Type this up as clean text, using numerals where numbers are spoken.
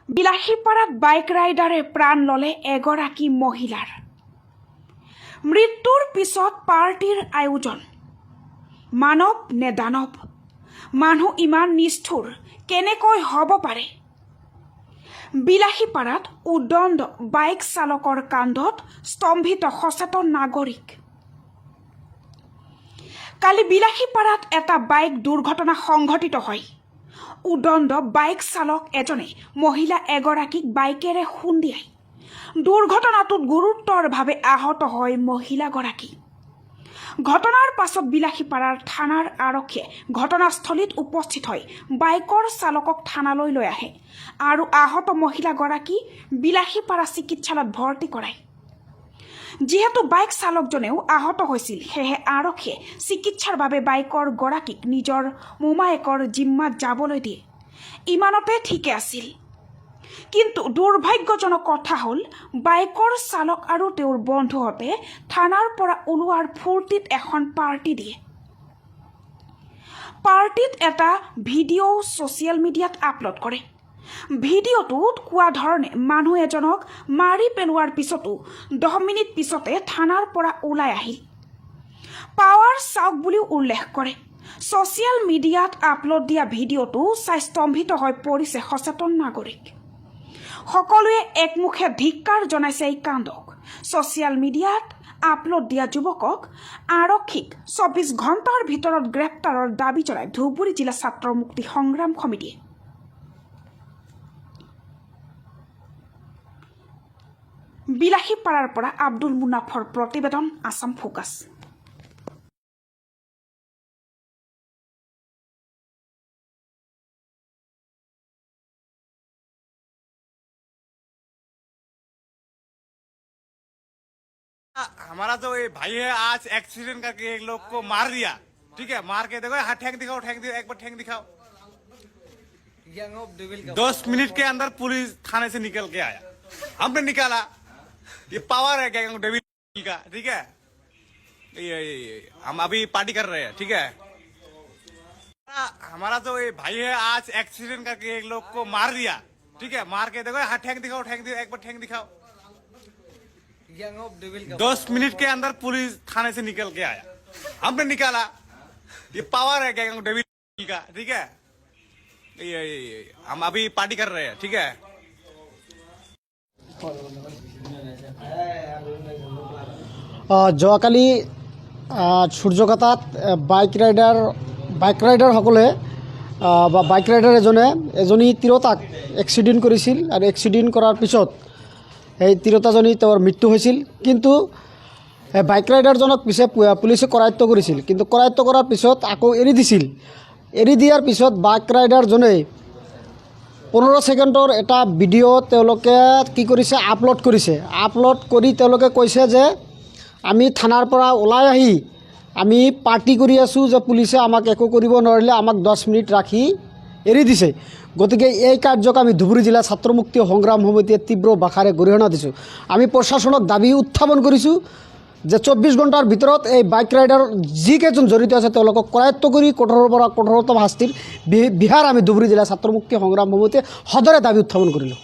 বিলাসীপাৰাত bike ৰাইডাৰে প্ৰাণ ল'লে এগৰাকী মহিলাৰ। মৃত্যুৰ পিছত পাৰ্টীৰ আয়োজন। মানৱ নে দানৱ? মানুহ ইমান নিষ্ঠুৰ কেনেকৈ হ'ব পাৰে? বিলাসীপাৰাত উদণ্ড বাইক চালকৰ কাণ্ডত স্তম্ভিত সচেতন নাগৰিক। কালি বিলাসীপাৰাত এটা বাইক দুৰ্ঘটনা সংঘটিত হয়। উদণ্ড বাইক চালক এজনে মহিলা এগৰাকীক বাইকেৰে খুন্দিয়াই দুৰ্ঘটনাটোত গুৰুতৰভাৱে আহত হয় মহিলাগৰাকী। ঘটনাৰ পাছত বিলাসীপাৰাৰ থানাৰ আৰক্ষীয়ে ঘটনাস্থলীত উপস্থিত হৈ বাইকৰ চালকক থানালৈ লৈ আহে আৰু আহত মহিলাগৰাকী বিলাসীপাৰা চিকিৎসালয়ত ভৰ্তি কৰায়। যিহেতু বাইক চালকজনেও আহত হৈছিল, সেয়েহে আৰক্ষীয়ে চিকিৎসাৰ বাবে বাইকৰ গৰাকীক নিজৰ মোমায়েকৰ জিম্মাত যাবলৈ দিয়ে। ইমানতে ঠিকে আছিল। কিন্তু দুৰ্ভাগ্যজনক কথা হ'ল, বাইকৰ চালক আৰু তেওঁৰ বন্ধুহঁতে থানাৰ পৰা ওলোৱাৰ ফূৰ্তিত এখন পাৰ্টি দিয়ে। পাৰ্টিত এটা ভিডিঅ' ছ'চিয়েল মিডিয়াত আপলোড কৰে। ভিডিঅ'টোত কোৱা ধৰণে মানুহ এজনক মাৰি পেলোৱাৰ পিছতো 10 মিনিট পিছতে থানাৰ পৰা ওলাই আহিল, পাৱাৰ চাওক বুলিও উল্লেখ কৰে। ছ'চিয়েল মিডিয়াত আপলোড দিয়া ভিডিঅ'টো চাই স্তম্ভিত হৈ পৰিছে সচেতন নাগৰিক। সকলোৱে একমুখে ধিক্কাৰ জনাইছে এই কাণ্ডক। ছ'চিয়েল মিডিয়াত আপলোড দিয়া যুৱকক আৰক্ষীক 24 ঘণ্টাৰ ভিতৰত গ্ৰেপ্তাৰৰ দাবী জনাই ধুবুৰী জিলা ছাত্ৰ মুক্তি সংগ্ৰাম সমিতিয়ে। বিলাসীপাৰাৰ পৰা আব্দুল মুনাফৰ প্ৰতিবেদন, আছাম ফ'কাছ। हमारा जो ये भाई है, आज एक्सीडेंट करके एक लोग को मार दिया, ठीक है? मार के देखो, हाँ, ठेंग दिखाओ, ठेंग दिखाओ, एक बार ठेंग दिखाओ। गैंग ऑफ डेविल का। 10 मिनट के अंदर पुलिस थाने से निकल के आया। हमने निकाला। ये पावर है गैंग ऑफ डेविल का, ठीक है? ये हम अभी पार्टी कर रहे हैं, ठीक है? हमारा जो ये भाई है, आज एक्सीडेंट करके एक लोग को मार दिया, ठीक है? मार के देखो, हाँ, ठेंग दिखाओ, ठेंग दिखाओ, एक बार ठेंग दिखाओ। गैंग ऑफ डेविल का। 10 मिनट के अंदर पुलिस थाने से निकल के आया। हमने निकाला। ये पावर है गैंग ऑफ डेविल का, ठीक है? ये हम अभी पार्टी कर रहे हैं, ठीक है? যোৱাকালি সূৰ্যকাটাত বাইক ৰাইডাৰসকলে বা বাইক ৰাইডাৰ এজনে এজনী তিৰোতাক এক্সিডেণ্ট কৰিছিল আৰু এক্সিডেণ্ট কৰাৰ পিছত সেই তিৰোতাজনী তেওঁৰ মৃত্যু হৈছিল। কিন্তু এই বাইক ৰাইডাৰজনক পিছে পুলিচে কৰায়ত্ব কৰিছিল। কিন্তু কৰায়ত্ব কৰাৰ পিছত আকৌ এৰি দিছিল। এৰি দিয়াৰ পিছত বাইক ৰাইডাৰজনে 15 ছেকেণ্ডৰ এটা ভিডিঅ' তেওঁলোকে কি কৰিছে, আপলোড কৰিছে। আপলোড কৰি তেওঁলোকে কৈছে যে আমি থানাৰ পৰা ওলাই আহি আমি পাৰ্টি কৰি আছোঁ, যে পুলিচে আমাক একো কৰিব নোৱাৰিলে, আমাক 10 মিনিট ৰাখি এৰি দিছে। গতিকে এই কাৰ্যক আমি ধুবুৰী জিলা ছাত্ৰ মুক্তি সংগ্ৰাম সমিতিয়ে তীব্ৰ ভাষাৰে গৰিহণা দিছোঁ। আমি প্ৰশাসনক দাবী উত্থাপন কৰিছোঁ যে 24 ঘণ্টাৰ ভিতৰত এই বাইক ৰাইডাৰ যিকেইজন জড়িত আছে, তেওঁলোকক কৰায়ত্ব কৰি কঠোৰৰ পৰা কঠোৰতম শাস্তিৰ বিহাৰ আমি ধুবুৰী জিলা ছাত্ৰ মুক্তি সংগ্ৰাম সমিতিয়ে সদৰে দাবী উত্থাপন কৰিলোঁ।